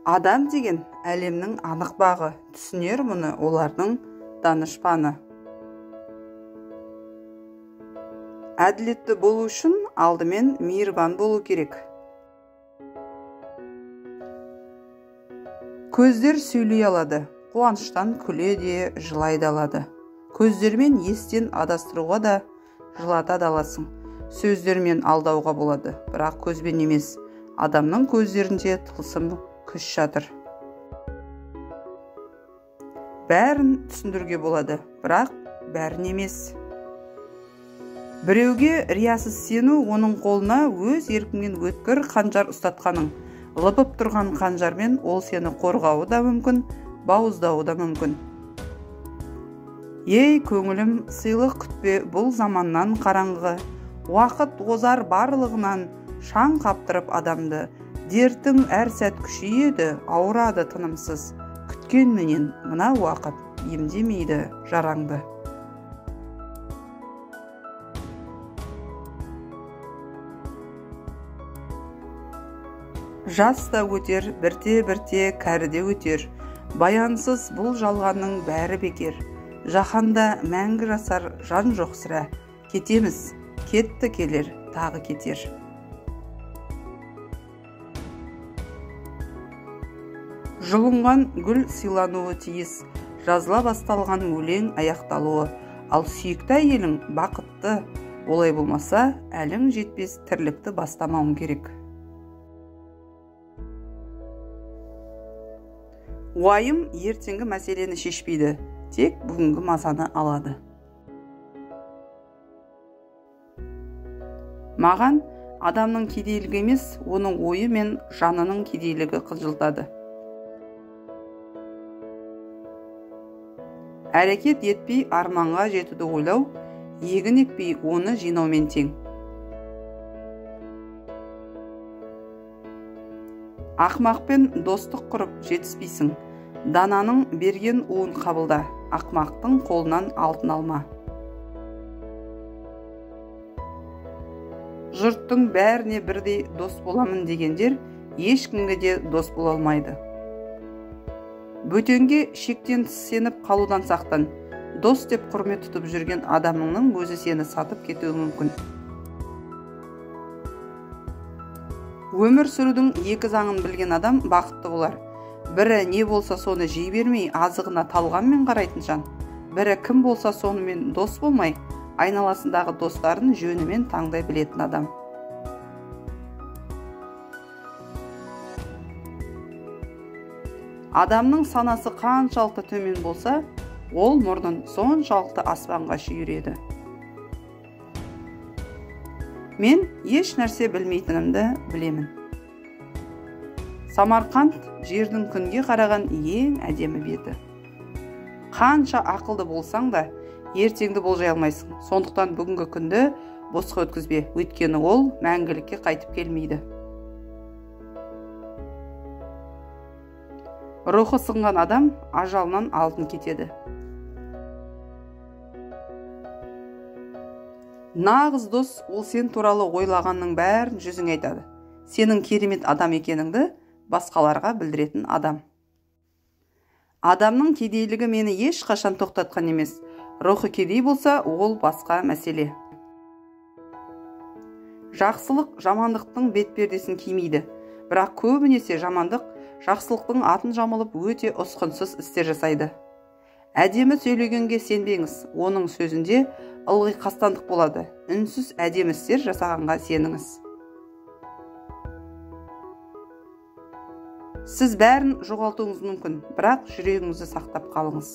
Адам деген әлемнің анық бағы, түсінер мұны олардың данышпаны. Әділетті болу үшін алдымен мейірбан болу керек. Көздер сөйлей алады, қуаныштан күле де жылай да алады. Көздермен естен адастыруға да жылата да аласың. Сөздермен алдауға болады, бірақ көзбен емес. Адамның көздерінде тылсым күш жатыр. Бәрін түсіндіруге болады, бірақ бәрін емес. Біреуге риясыз сену оның қолына өз еркімен өткір қанжар ұстатқаның. Лыпып тұрған қанжармен ол сені қорғауы да мүмкін, бауыздауы да мүмкін. Ей, көңілім, сыйлық күтпе бұл заманнан қараңғы. Уақыт озар барлығынан шаң қаптырып адамды. Дертің әр сәт күшейеді, ауырады тынымсыз. Күткенменен мына уақыт емдемейді жараңды. Жас та өтер, бірте-бірте кәрі де өтер. Баянсыз бұл жалғанның бәрі бекер. Жаһанда мәңгі жасар жан жоқ сірә. Кетеміз, кетті келер, тағы кетер. Жұлынған гүл сыйлануы тиіс, жазыла басталған өлең аяқталуы. Ал сүйікті әйелің бақытты, олай болмаса әлің жетпес тірлікті бастамауың керек. Уайым ертеңгі мәселені шешпейді, тек бүгінгі мазаны алады. Маған адамның кедейлігі емес, оның ойы мен жанының кедейлігі қынжылтады. Әрекет етпей арманға жетуді ойлау, егін екпей оны жинаумен тең. Ақмақпен достық құрып жетіспейсің. Дананың берген уын қабылда, ақмақтың қолынан алтын алма. Жұрттың бәріне бірдей дос боламын дегендер ешкімге де дос бола алмайды. Бөтенге шектен тыс сеніп қалудан сақтан. Дос деп құрмет тұтып жүрген адамыңның өзі сені сатып кетуі мүмкін. Өмір сүрудің екі заңын білген адам бақытты болар. Бірі не болса соны жей бермей, азығына талғаммен қарайтын жан. Бірі кім болса сонымен дос болмай, айналасындағы достарын жөнімен таңдай білетін адам. Адамның санасы қаншалықты төмен болса, ол мұрнын соншалықты аспанға шүйіреді. Мен еш нәрсе білмейтінімді білемін. Самарқанд жердің күнге қараған ең әдемі беті. Қанша ақылды болсаң да, ертеңді болжай алмайсың. Сондықтан бүгінгі күнді босқа өткізбе, өйткені ол мәңгілікке қайтып келмейді. Рухы сынған адам ажалынан алдын кетеді. Нағыз дос ол сен туралы ойлағанның бәрін жүзіңе айтады. Сенің керемет адам екеніңді басқаларға білдіретін адам. Адамның кедейлігі мені ешқашан тоқтатқан емес. Рухы кедей болса, ол басқа мәселе. Жақсылық жамандықтың бет пердесін кимейді. Бірақ көбінесе жамандық жақсылықтың атын жамылып өте ұсқынсыз істер жасайды. Әдемі сөйлегенге сенбеңіз, оның сөзінде ылғи қастандық болады. Үнсіз әдемі істер жасағанға сеніңіз. Сіз бәрін жоғалтуыңыз мүмкін, бірақ жүрегіңізді сақтап қалыңыз.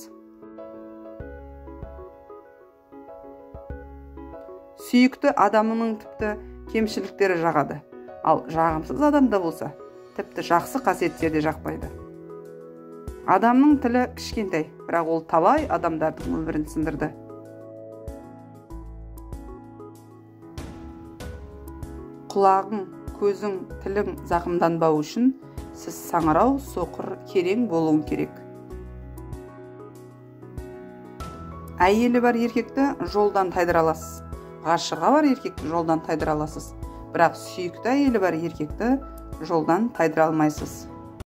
Сүйікті адамының тіпті кемшіліктері жағады, ал жағымсыз адамда болса, тіпті жақсы қасиеттер де жақпайды. Адамның тілі кішкентай, бірақ ол талай адамдардың өмірін сындырды. Құлағың, көзің, тілің зақымданбау үшін сіз саңырау, соқыр, керең болуың керек. Әйелі бар еркекті жолдан тайдыра аласыз, ғашығы бар еркекті жолдан тайдыра аласыз, бірақ сүйікті әйелі бар еркекті жолдан тайдыра алмайсыз.